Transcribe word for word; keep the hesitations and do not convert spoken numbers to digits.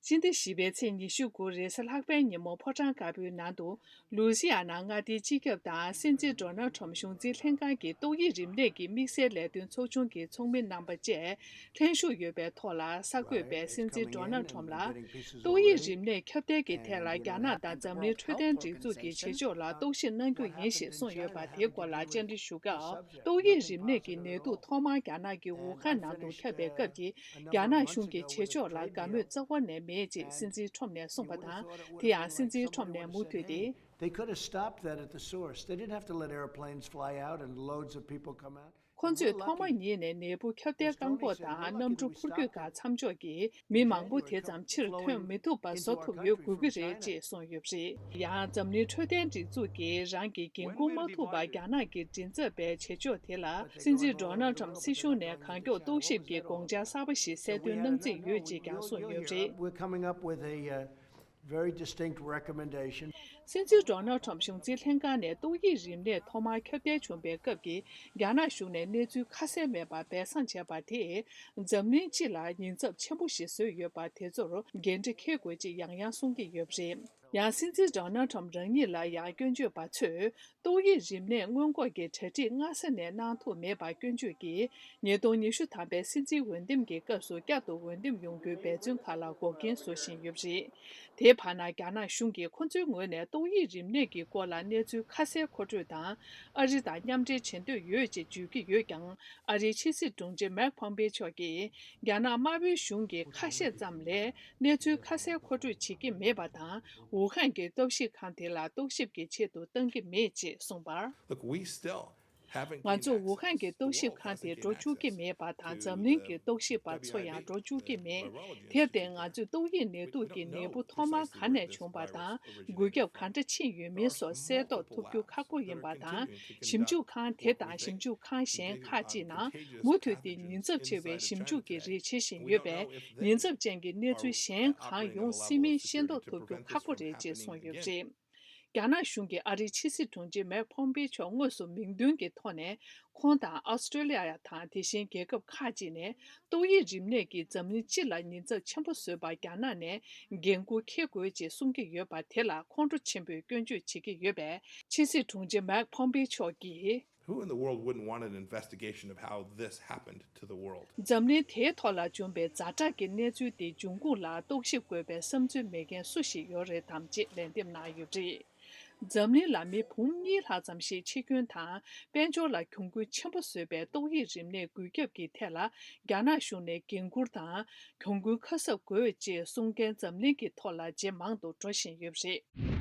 སྤྱི་ཟླ་བཞི་པའི་ཚེས་ཉི་ཤུ་དགུ་རེས་གཟའ་ལྷག་པའི་ཉིན་མོ་ཕོ་བྲང་དཀར་པོའི་ནང་དུ། ལུའུ་སི་ཡ་ན་མངའ་སྡེའི་སྤྱི་ཁྱབ་དང་སྲིད་འཛིན་ཌོ་ནལ་ཁྲོམ་གཞུང་འཛིན་ལྷན་ཁང་གི་ཏོག་དབྱིབས་རིམས་ནད་ཀྱི་དམིགས་བསལ་ལས་དོན་ཚོགས་ཆུང་གི་ཚོགས་མི་རྣམ་པ་བཅས་ལྷན་ཞུགས་ཡོད་པའི་ཐོག་ལ། གསར་འགོད་པས་སྲིད་འཛིན་ཌོ་ནལ་ཁྲོམ་ལ་ཏོག་དབྱིབས་རིམས་ནད་ཁྱབ་གདལ་གྱི་ཐད་ལ་རྒྱ་ནག་དང་འཛམ་གླིང་འཕྲོད་བསྟེན་སྒྲིག་འཛུགས་ཀྱི་བྱེད་ཕྱོགས་ལ་རྟོག་ཞིབ་གནང་རྒྱུ་ཡིན་ཞེས་གསུངས་ཡོད་པ་དེའི་སྐོར་ལ་བཅར་འདྲི་ཞུ་སྐབས། ཏོག་དབྱིབས་རིམས་ནད་ཀྱི་ནད་དུག་ཐོག་མར་རྒྱ་ནག་གི་ཝུ་ཧན་ནང་དུ་ཁྱབ་པའི་སྐབས་ཀྱི་རྒྱ་ནག་གཞུང་གི་བྱེད་ཕྱོགས་ལ་དགའ་མོས་རྩ་བ་ནས་མེད་ཅེས་སྲིད་འཛིན་ཁྲོམ་ནས་གསུངས་པ་དང་། དེ་ཡང་སྲིད་འཛིན་ཁྲོམ་ནས་མུ་མཐུད་དེ། They could have stopped that at the source. They didn't have to let airplanes fly out and loads of people come out. ཁོ་ཚོས་ཐོག་མ་ཉིད་ནས་ནད་འབུ་ཁྱབ་གདལ་བཀག་འགོག་དང་གནམ་གྲུ་འཕུར་སྐྱོད་ཁག་མཚམས་འཇོག་གིས་མི་མང་པོ་དེ་ཙམ་ཕྱིར་ཐོན་མི་ཐུབ་པ་བཟོ་ཐུབ་ཡོད་དགོས་ཀྱི་རེད་ཅེས་གསུངས་ཡོད་པ་རེད། ཡང་འཛམ་གླིང་འཕྲོད་བསྟེན་སྒྲིག་འཛུགས་ཀྱིས་རང་གི་འགན་འཁུར་མ་ཐུབ་པར་རྒྱ་ནག་གི་མགྲིན་ཚབ་པའི་བྱེད་ཕྱོགས་དེ་ལ། སྲིད་འཛིན་ཌོ་ནལ་ཁྲམ་སྲིད་གཞུང་ནས་གང་མགྱོགས་རྟོག་ཞིབ་ཀྱི་དགོངས་འཆར་གསར་པ་ཞིག་གསལ་སྟོན་གནང་རྩིས་ཡོད་ཅེས་ཀྱང་གསུངས་ཡོད་པ་རེད། We're coming up with a, uh, very distinct recommendation. སྲིད་འཛིན་ཌོ་ནལ་ཁྲམ་གཞུང་འཛིན་ལྷན་ཁང་ནས་ཏོག་དབྱིབས་རིམས་ནད་ཐོག་མར་ཁྱབ་གདལ་བྱུང་པའི་སྐབས་ཀྱི་རྒྱ་ནག་གཞུང་ནས་གནས་ཚུལ་ཁ་གསལ་མེད་པར་སྦས་གསང་བྱས་པ་དེས་འཛམ་གླིང་སྤྱི་ལ་ཉེན་ཚབས་ཆེན་པོ་ཞིག་བཟོས་ཡོད་པ་དེ་ཚོར་འགན་འཁྲི་འཁྱེར་དགོས་ཅེས་ཡང་ཡང་གསུང་གི་ཡོད་པ་རེད། ཡང་སྲིད་འཛིན་ཌོ་ནལ་ཁྲམ་རང་ཉིད་ལ་ཡང་སྐྱོན་བརྗོད་པ་ཚོས། ཏོག་དབྱིབས་རིམས་ནད་སྔོན་འགོག་གི་གྲ་སྒྲིག་སྔ་ས་ནས་གནང་ཐུབ་མེད་པར་སྐྱོན་བརྗོད་ཀྱིས། ཉིས་སྟོང་ཉི་ཤུ་ཐམ་པའི་སྲིད་འཛིན་འོས་འདེམས་ཀྱི་སྐབས་སུ་བསྐྱར་དུ་འོས་འདེམས་ཡོང་རྒྱུའི་འབད་བརྩོན་ཁག་ལ་འགོག་རྐྱེན་བཟོ་བཞིན་ཡོད་པ་རེད། དེའི་བར་ན། རྒྱ་ནག་གཞུང་གིས་ཁོ་ཚོའི་ངོས་ནས་ཏོག་དབྱིབས་རིམས་ནད་ཀྱི་སྐོར་ལ་གནས་ཚུལ་ཁ་གསལ་མཁོ་སྤྲོད་དང་། ཨ་རི་དང་མཉམ་འབྲེལ་བྱེད་འདོད་ཡོད་ཅེས་བརྗོད་ཀྱི་ཡོད་ཀྱང་། ཨ་རིའི་ཕྱི་སྲིད་དྲུང་ཆེ་མེག་ཕོམ་པེ་མཆོག་གིས། རྒྱ་ནག་དམར་པོའི་གཞུང་གིས་ཁ་ཤས་ཙམ་ལས། གནས་ཚུལ་ཁ་གསལ་མཁོ་སྤྲོད་བྱེད་ཀྱི་མེད་པ་དང་། ཝུ་ཧན་གྱི་ལྟ་ཞིབ་ཁང་དེ་ལ་རྟོག་ཞིབ་ཀྱི་ཆེད་དུ་བཏང་གི་མེད་ཅེས་གསུངས་པར། Look, we still haven't ང་ཚོས་ཝུ་ཧན་གྱི་ལྟ་ཞིབ་ཁང་དེ་འགྲོ་བཅུག་གི་མེད་པ་དང་། འཛམ་གླིང་གི་ལྟ་ཞིབ་པ་ཚོ་ཡང་འགྲོ་བཅུག་གི་མེད། དེར་བརྟེན། ང་ཚོས་ཏོག་དབྱིབས་ནད་དུག་གི་ནད་འབུ་ཐོག་མར་ག་ནས་བྱུང་བ་དང་། འགོས་ཁྱབ་ག་འདྲ་ཕྱིན་ཡོད་མིན་སོགས་གསལ་རྟོགས་ཐུབ་རྒྱུ་ཁག་པོ་ཡིན་པ་དང་། ཞིབ་འཇུག་ཁང་དེ་དང་ཞིབ་འཇུག་ཁང་གཞན་ཁག་ཅིག་ནང་མུ་མཐུད་དེ་ཉེན་ཚབས་ཆེ་བའི་ཞིབ་འཇུག་གི་རིགས་བྱེད་བཞིན་ཡོད་པས། ཉེན་ཚབས་ཅན་གྱི་གནས་ཚུལ་གཞན་གང་ཡོང་སྲིད་མིན་ཤེས་རྟོགས་ཐུབ་རྒྱུ་ཁག་པོ་རེད་ཅེས་གསུངས་ཡོད་པ་རེད། རྒྱ་ནག་གཞུང་གིས་ཨ་རིའི་ཕྱི་སྲིད་དྲུང་ཆེ་མེག་ཕོམ་པེ་མཆོག་དངོས་སུ་མིང་འདོན་གྱི་ཐོག་ནས། ཁོང་དང་ཨོ་སི་ཀྲོ་ལི་ཡ་དང་དེ་བཞིན་རྒྱལ་ཁབ་ཁག་ཅིག་ནས་ཏོག་དབྱིབས་རིམས་ནད་ཀྱིས་འཛམ་གླིང་སྤྱི་ལ་ཉེན་ཚབས་ཆེན་པོ་བཟོས་པར་རྒྱ་ནག་ནས་འགན་འཁུར་འཁྱེར་དགོས་ཅེས་གསུང་གི་ཡོད་པ་དེ་ལ་ཁོང་ཁྲོ་ཆེན་པོས་སྐྱོན་བརྗོད་བྱེད་ཀྱི་ཡོད་པས། ཕྱི་སྲིད་དྲུང་ཆེ་མེག་ཕོམ་པེ་མཆོག་གིས། Who in the world wouldn't want an investigation of how this happened to the world? འཛམ་གླིང་དེའི་ཐོག་ལ་བྱུང་བའི་ཛ་དྲག་གི་གནས་ཚུལ་དེའི་འབྱུང་ཁུངས་ལ་རྟོག་ཞིབ་དགོས་པའི་བསམ་ཚུལ་མེད་མཁན་སུ་ཞིག་ཡོད་རེད་དམ་ཅེས་ལན་འདེབས་གནང་ཡོད་པ་རེད། འཛམ་གླིང་ལ་མི་འབུམ་གཉིས་ལྷག་ཙམ་ཞིག་འཆི་སྐྱོན་དང་། དཔལ་འབྱོར་ལ་གྱོང་གུན་ཆེན་པོ་བཟོས་པའི་ཏོག་དབྱིབས་རིམས་ནད་འགོས་ཁྱབ་ཀྱི་ཐད་ལ། རྒྱ་ནག་གཞུང་ནས་འགན་འཁུར་དང་། གྱོང་གུན་ཁ་གསབ་དགོས་ཅེས་གསུང་མཁན་འཛམ་གླིང་གི་ཐོག་ལ་ཇེ་མང་དུ་འགྲོ་བཞིན་ཡོད་པ་རེད།